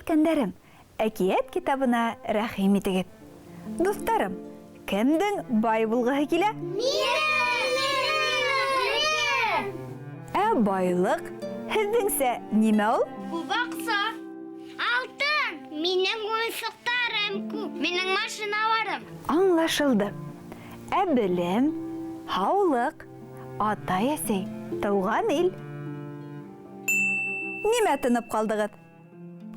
Үҫкәндәрем, әкиәт китабына рәхим итегеҙ. Дуҫтарым, кемдең бай булғыһы килә? Минең! Ә байлыҡ һеҙҙеңсә нимә ул? Күп аҡса. Алтын! Минең уйынсыҡтарым күп. Минең машиналарым. Аңлашылды. Ә белем, һаулыҡ, атай-әсәй, тыуған ил. Нимә тынып ҡалдығыҙ?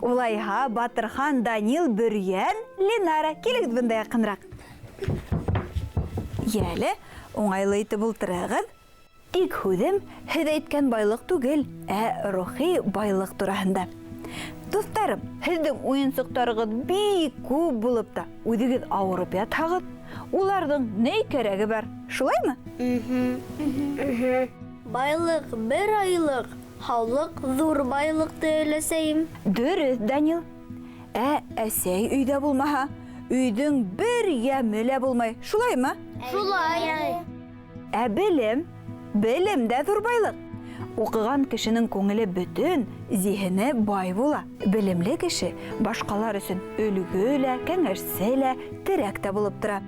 Улайһа, Батырхан, Данил, Бөрйән, Ленара, килегеҙ бында яҡыныраҡ. Йәле, уңайлы итеп ултырығыҙ. Тик һүҙем һеҙ әйткән байлыҡ түгел, ә рухи байлыҡ тураһында. Дуҫтарым, һеҙҙең уйынсыҡтарығыҙ бик күп булып та, үҙегеҙ ауырып ятһағыҙ, уларҙың ни кәрәге бар, шулаймы? Байлыҡ бер айлыҡ, һаулыҡ ҙур байлыҡ, ти өләсәйем. Дөрөҫ, Данил. Ә әсәй өйҙә булмаһа, өйҙөң бер йәме лә булмай, шулаймы? Шулай. Ә белем? Белем дә ҙур байлыҡ. Уҡыған кешенең күңеле бөтөн, зиһене бай була. Белемле кеше башҡалар өсөн өлгө лә, кәңәшсе лә, терәк тә булып тора.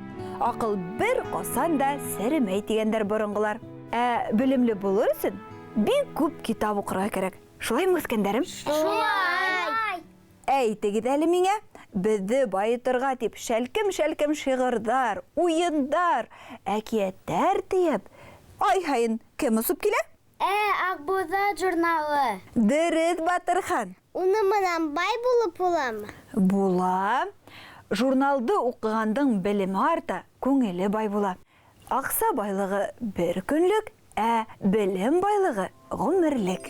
Аҡыл бер ҡасан да серемәй тигәндәр боронғолар. Ә белемле булыр өсөн бик күп китап уҡырға кәрәк. Шулаймы, үҫкәндәрем? Шулай. Әйтегеҙ әле миңә, беҙҙе байытырға тип шәлкем-шәлкем шиғырҙар, уйындар, әкиәттәр тейәп, ай һайын кем осоп килә? Аҡбуҙат журналы. Дөрөҫ, Батырхан. Уны менән бай булып буламы? Була. Журналды уҡығандың белеме арта, күңеле бай була. Аҡса байлығы бер көнлөк, ә белем байлығы ғүмерлек.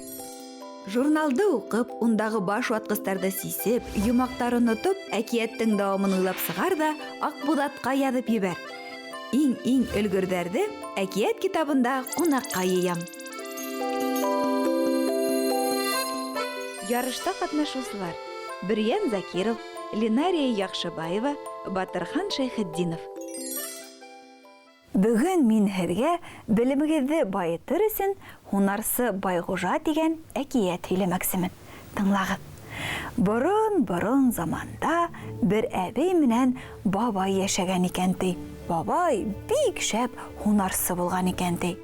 Журналды уҡып, ундағы баш ватҡыстарҙы сисеп, йомаҡтарын отоп, әкиәттең дауамын уйлап сығар ҙа Аҡбуҙатҡа яҙып ебәр. Иң-иң өлгөрҙәрҙе әкиәт китабында ҡунаҡҡа йыям. Ярышта ҡатнашыусылар: Бөрйән Закиров, Ленария Яҡшыбаева, Батырхан Шәйхетдинов. Бөгөн мин һеҙгә белемегеҙҙе байытыр өсөн Һунарсы Байғужа тигән әкиәт һөйләмәксемен. Тыңлағыҙ. Борон-борон заманда бер әбей менән бабай йәшәгән икән, ти. Бабай бик шәп һунарсы булған икән, ти.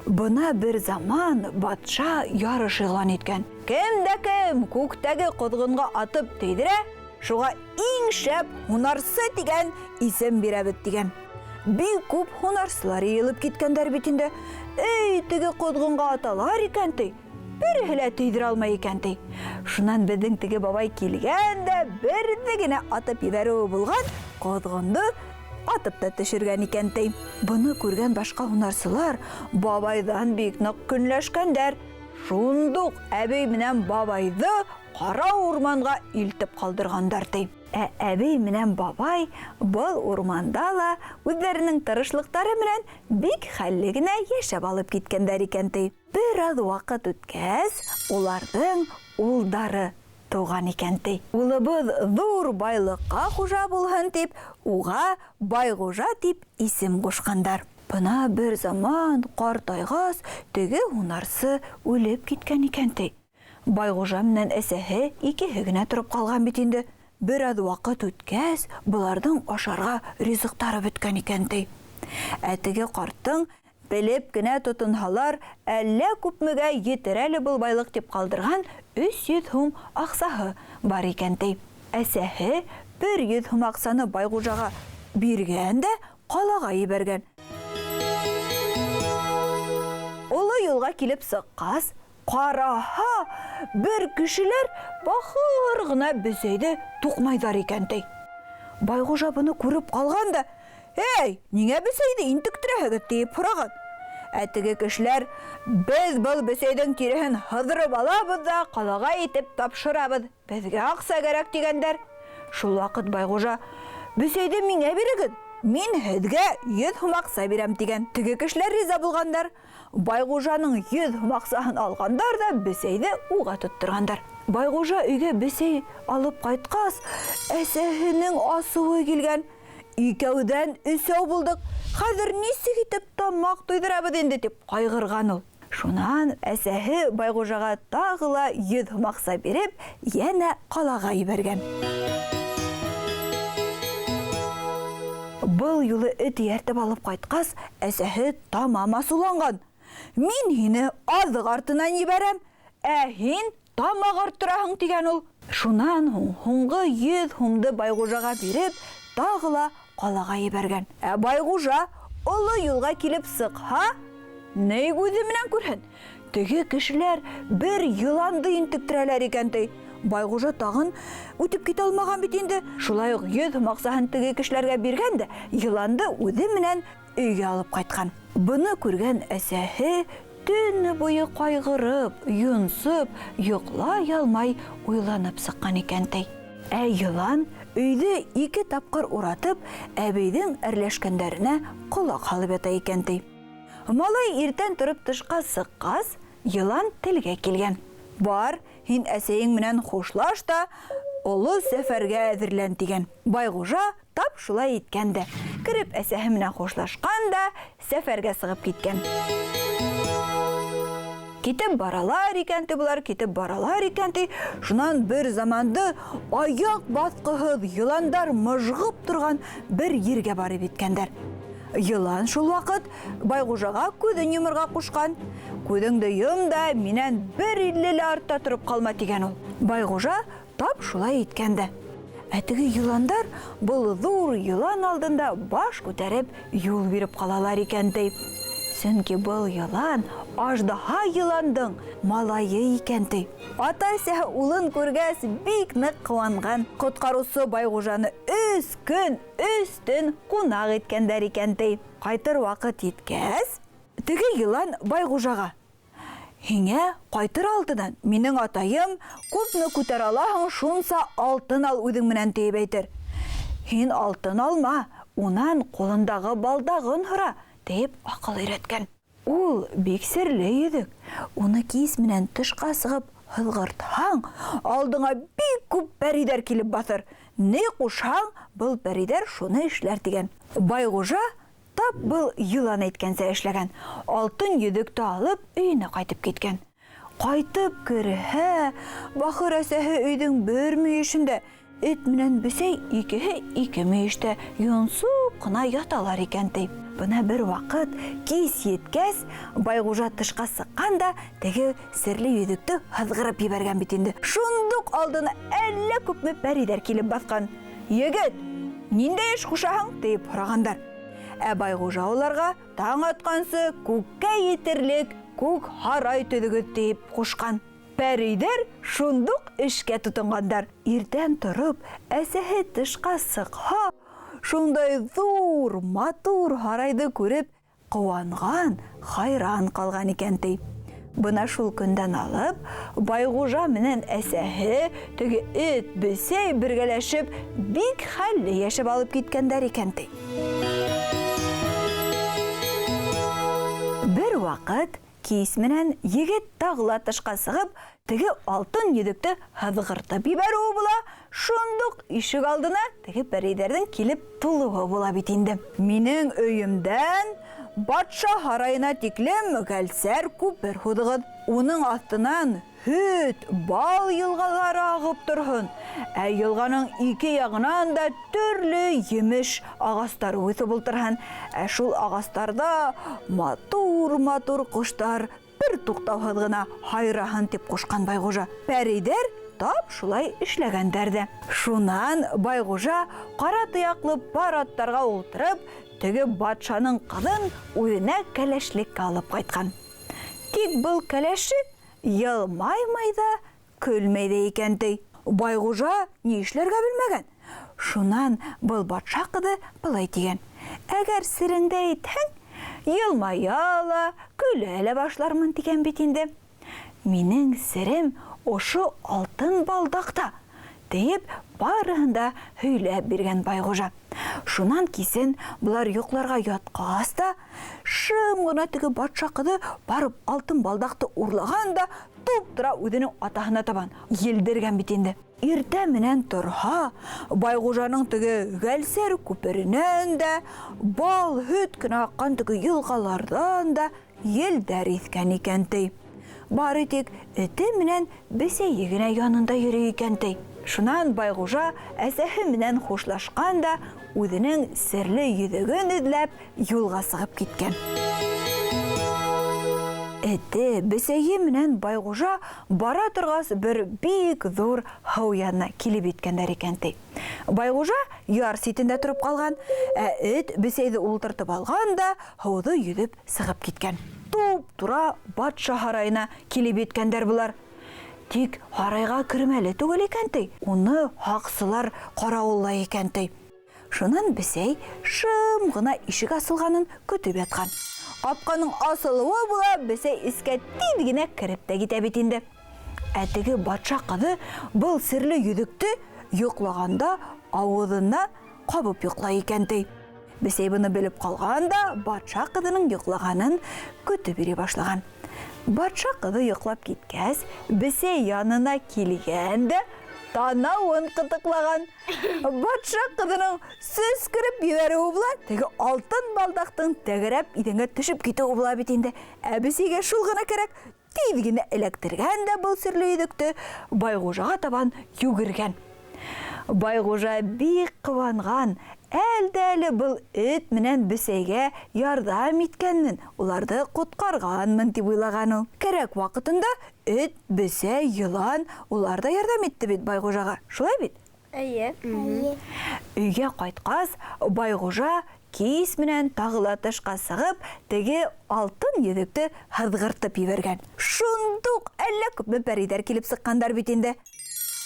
Бына бер заман батша ярыш иғлан иткән. Кем дә кем күктәге ҡоҙғонға атып тейҙерә, шуға иң шәп һунарсы тигән исем бирәбеҙ, тигән. Бик күп һунарсылар йыйылып киткәндәр бит инде. Эй, теге ҡоҙғонға аталар икән, ти. Береһе лә тейҙерә алмай икән, ти. Шунан беҙҙең теге бабай килгән дә берҙе генә атып ебәреүе булған, ҡоҙғондо атып та төшөргән икән, ти. Быны күргән башҡа һунарсылар бабайҙан бик ныҡ көнләшкәндәр. Шундуҡ әбей менән бабайҙы ҡара урманға илтеп ҡалдырғандар, ти. Ә әбей менән бабай был урманда ла үҙҙәренең тырышлыҡтары менән бик хәлле генә йәшәп алып киткәндәр икән, ти. Бер аҙ ваҡыт үткәс, уларҙың улдары тыуған икән, ти. Улыбыҙ ҙур байлыҡҡа хужа булһын тип, уға Байғужа тип исем ҡушҡандар. Бына бер заман ҡартайғас, теге һунарсы үлеп киткән икән, ти. Байғужа менән әсәһе икеһе генә тороп ҡалған бит инде. Бер аҙ ваҡыт үткәс, быларҙың ашарға ризыҡтары бөткән икән, ти. Ә теге ҡарттың белеп кенә тотонһалар, әллә күпмегә етер әле был байлыҡ тип ҡалдырған 300 һум аҡсаһы бар икән, ти. Әсәһе 100 һум аҡсаны Байғужаға биргән дә ҡалаға ебәргән. Оло юлға килеп сыҡҡас, ҡараһа, бер кешеләр бахыр ғына бесәйҙе туҡмайҙар икән, ти. Байғужа быны күреп ҡалған да, Эй, ниңә бесәйҙе интектерәһегеҙ, тип һораған. Ә теге кешеләр, беҙ был бесәйҙең тиреһен һыҙырып алабыҙ ҙа ҡалаға итеп тапшырабыҙ, беҙгә аҡса кәрәк, тигәндәр. Шул ваҡыт Байғужа, бесәйҙе миңә бирегеҙ, мин һеҙгә 100 һум аҡса бирәм, тигән. Теге кешеләр риза булғандар. Байғужаның 100 һум аҡсаһын алғандар ҙа бесәйҙе уға тотторғандар. Байғужа өйгә бесәй алып ҡайтҡас, әсәһенең асыуы килгән. Икәүҙән өсәү булдыҡ, хәҙер нисек итеп тамаҡ туйҙырабыҙ инде, тип ҡайғырған ул. Шунан әсәһе Байғужаға тағы ла 100 һум аҡса биреп, йәнә ҡалаға ебәргән. Был юлы эт эйәртеп алып ҡайтҡас, әсәһе тамам асыуланған. Мин һине аҙыҡ артынан ебәрәм, ә һин тамаҡ арттыраһың, тигән ул. Шунан һуң һуңғы 100 һумды Байғужаға биреп, тағы ла ҡалаға ебәргән. Ә Байғужа оло юлға килеп сыҡһа, ни күҙе менән күрһен? Теге кешеләр бер йыланды интектерәләр икән, ти. Байғужа тағын үтеп китә алмаған бит инде. Шулай уҡ 100 һум аҡсаһын теге кешеләргә биргән дә, йыланды үҙе менән өйгә алып ҡайтҡан. Быны күргән әсәһе төнө буйы ҡайғырып, йонсоп, йоҡлай алмай уйланып сыҡҡан икән, ти. Ә йылан өйҙө 2 тапҡыр уратып, әбейҙең әрләшкәндәренә ҡолаҡ һалып ята икән, ти. Малай иртән тороп тышҡа сыҡҡас, йылан телгә килгән. Бар, һин әсәйең менән хушлаш та, оло сәфәргә әҙерлән, тигән. Байғужа тап шулай иткән дә, кереп әсәһе менән хушлашҡан да, сәфәргә сығып киткән. Китеп баралар икән, ти, былар китеп баралар икән, ти. Шунан бер заманды аяҡ баҫҡыһыҙ йыландар мыжғып торған бер ергә барып еткәндәр. Йылан шул ваҡыт Байғужаға күҙен йоморға ҡушҡан. Күҙеңде йом да, минән бер илле лә артта тороп ҡалма, тигән ул. Байғужа тап шулай иткән дә. Ә теге йыландар был ҙур йылан алдында баш күтәреп юл биреп ҡалалар икән, ти. Сөнки был йылан аждаһа йыландың малайы икән, ти. Ата-әсәһе улын күргәс бик ныҡ ҡыуанған. Ҡотҡарыусы Байғужаны 3 көн, 3 төн ҡунаҡ иткәндәр икән, ти. Ҡайтыр ваҡыт еткәс, теге йылан Байғужаға: Һиңә ҡайтыр алдынан минең атайым күпме күтәрә алаһың, шунса алтын ал үҙең менән, тиеп әйтер. Һин алтын алма, унан ҡулындағы балдағын һора, тиеп аҡыл өйрәткән. Ул бик серле йөҙөк. Уны кис менән тышҡа сығып һыҙғыртһаң, алдыңа бик күп пәриҙәр килеп баҫыр. Ни ҡушһаң, был пәриҙәр шуны эшләр, тигән. Байғужа тап был йылан әйткәнсә эшләгән. Алтын йөҙөктө алып өйөнә ҡайтып киткән. Ҡайтып керһә, бахыр әсәһе өйҙөң бер мөйөшөндә, эт менән бесәй икеһе ике мөйөштә йонсоп ҡына яталар икән, ти. Бына бер ваҡыт кис еткәс, Байғужа тышҡа сыҡҡан да теге серле йөҙөктө һыҙғырып ебәргән бит инде. Шундуҡ алдына әллә күпме пәриҙәр килеп баҫҡан. Егет, ниндәй эш ҡушаһың, тип һорағандар. Ә Байғужа уларға таң атҡансы күккә етерлек күк һарай төҙөгөҙ, тип ҡушҡан. Пәриҙәр шундуҡ эшкә тотонғандар. Иртән тороп, әсәһе тышҡа сыҡһа, шундай ҙур, матур һарайҙы күреп, ҡыуанған, хайран ҡалған икән, ти. Бына шул көндән алып, Байғужа менән әсәһе, теге эт, бесәй бергәләшеп, бик хәлле йәшәп алып киткәндәр икән, ти. Бер ваҡыт кис менән егет тағы ла тышҡа сығып, теге алтын йөҙөктө һыҙғыртып ебәреүе була, шундуҡ ишек алдына теге пәриҙәрҙең килеп тулыуы була бит инде. Минең өйөмдән батша һарайына тиклем гәлсәр күпер һуҙығыҙ. Уның аҫтынан һөт, бал йылғалары ағып торһон. Ә йылғаның ике яғынан да төрлө емеш ағастары үҫеп ултырһын. Ә шул ағастарҙа матур-матур ҡоштар бер туҡтауһыҙ ғына һайраһын, тип ҡушҡан Байғужа. Пәриҙәр тап шулай эшләгәндәр ҙә. Шунан Байғужа ҡара тояҡлы пар аттарға ултырып, теге батшаның ҡыҙын үҙенә кәләшлеккә алып ҡайтҡан. Тик был кәләше йылмаймай ҙа, көлмәй ҙә икән, ти. Байғужа ни эшләргә белмәгән. Шунан был батша ҡыҙы былай тигән: Әгәр сереңде әйтһәң, йылмая ла, көлә лә башлармын, тигән бит инде. Минең серем ошо алтын балдаҡта, тиеп барыһын да һөйләп биргән Байғужа. Шунан кисен былар йоҡларға ятҡас та, шым ғына теге батша ҡыҙы барып алтын балдаҡты урлаған да, туп-тура үҙенең атаһына табан елдергән бит инде. Иртә менән торһа, Байғужаның теге гәлсәр күперенән дә, бал, һөт кенә аҡҡан теге йылғаларҙан да елдәр иҫкән икән, ти. Бары тик эте менән бесәйе генә янында йөрөй икән, ти. Шунан Байғужа әсәһе менән хушлашҡан да, үҙенең серле йөҙөгөн эҙләп, юлға сығып киткән. Эте, бесәйе менән Байғужа бара торғас, бер бик ҙур һыу янына килеп еткәндәр икән, ти. Байғужа яр ситендә тороп ҡалған, ә эт бесәйҙе ултыртып алған да һыуҙы йөҙөп сығып киткән. Туп-тура батша һарайына килеп еткәндәр былар. Тик һарайға кермәле түгел икән, ти. Уны һаҡсылар ҡарауыллай икән, ти. Шунан бесәй шым ғына ишек асылғанын көтөп ятҡан. Ҡапҡаның асылыуы була, бесәй эскә тиҙ генә кереп тә китә бит инде. Ә теге батша ҡыҙы был серле йөҙөктө йоҡлағанда ауыҙына ҡабып йоҡлай икән, ти. Бесәй быны белеп ҡалған да батша ҡыҙының йоҡлағанын көтөп йөрөй башлаған. Батша ҡыҙы йоҡлап киткәс, бесәй янына килгән дә танауын ҡытыҡлаған. Батша ҡыҙының сөскөрөп ебәреүе була, теге алтын балдаҡтың тәгәрәп иҙәнгә төшөп китеүе була бит инде. Ә бесәйгә шул ғына кәрәк, тиҙ генә эләктергән дә был серле йөҙөктө Байғужаға табан йүгергән. Байғужа бик ҡыуанған, әл дә әле был эт менән бесәйгә ярҙам иткәнмен, уларҙы ҡотҡарғанмын тип уйлаған ул. Кәрәк ваҡытында эт, бесәй, йылан улар ҙа ярҙам итте бит Байғужаға, шулай бит? Эйе. Эйе. Өйгә ҡайтҡас, Байғужа кис менән тағы ла тышҡа сығып, теге алтын йөҙөктө һыҙғыртып ебәргән. Шундуҡ әллә күпме пәрейҙәр килеп сыҡҡандар бит инде.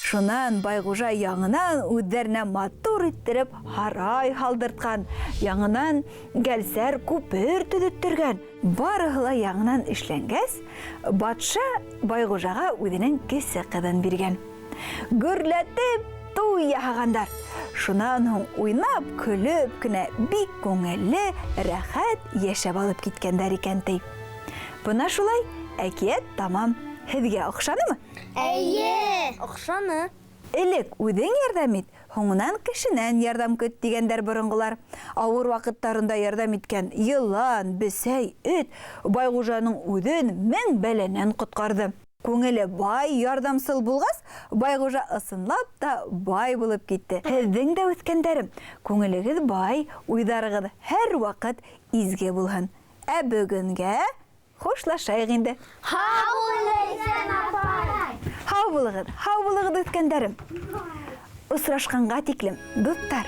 Шунан Байғужа яңынан үҙҙәренә матур иттереп һарай һалдыртҡан, яңынан гәлсәр күпер төҙөттөргән. Барыһы ла яңынан эшләнгәс, батша Байғужаға үҙенең кесе ҡыҙын биргән. Гөрләтеп туй яһағандар. Шунан һуң уйнап, көлөп кенә бик күңелле, рәхәт йәшәп алып киткәндәр икән, ти. Бына шулай әкиәт тамам. Һеҙгә оҡшанымы? Эйе. Оҡшаны. Элек үҙең ярҙам ит, һуңынан кешенән ярҙам көт тигәндәр боронғолар. Ауыр ваҡыттарында ярҙам иткән йылан, бесәй, эт Байғужаның үҙен мең бәләнән ҡотҡарҙы. Күңеле бай, ярҙамсыл булғас, Байғужа ысынлап та бай булып китте. Һеҙҙең дә үҫкәндәрем, күңелегеҙ бай, уйҙарығыҙ һәр ваҡыт изге булһын. Ә бөгөнгә хушлашайыҡ инде. Һау бул, Ләйсән апай. Һау булығыҙ, һау булығыҙ, үҫкәндәрем. Осрашҡанға тиклем, дуҫтар.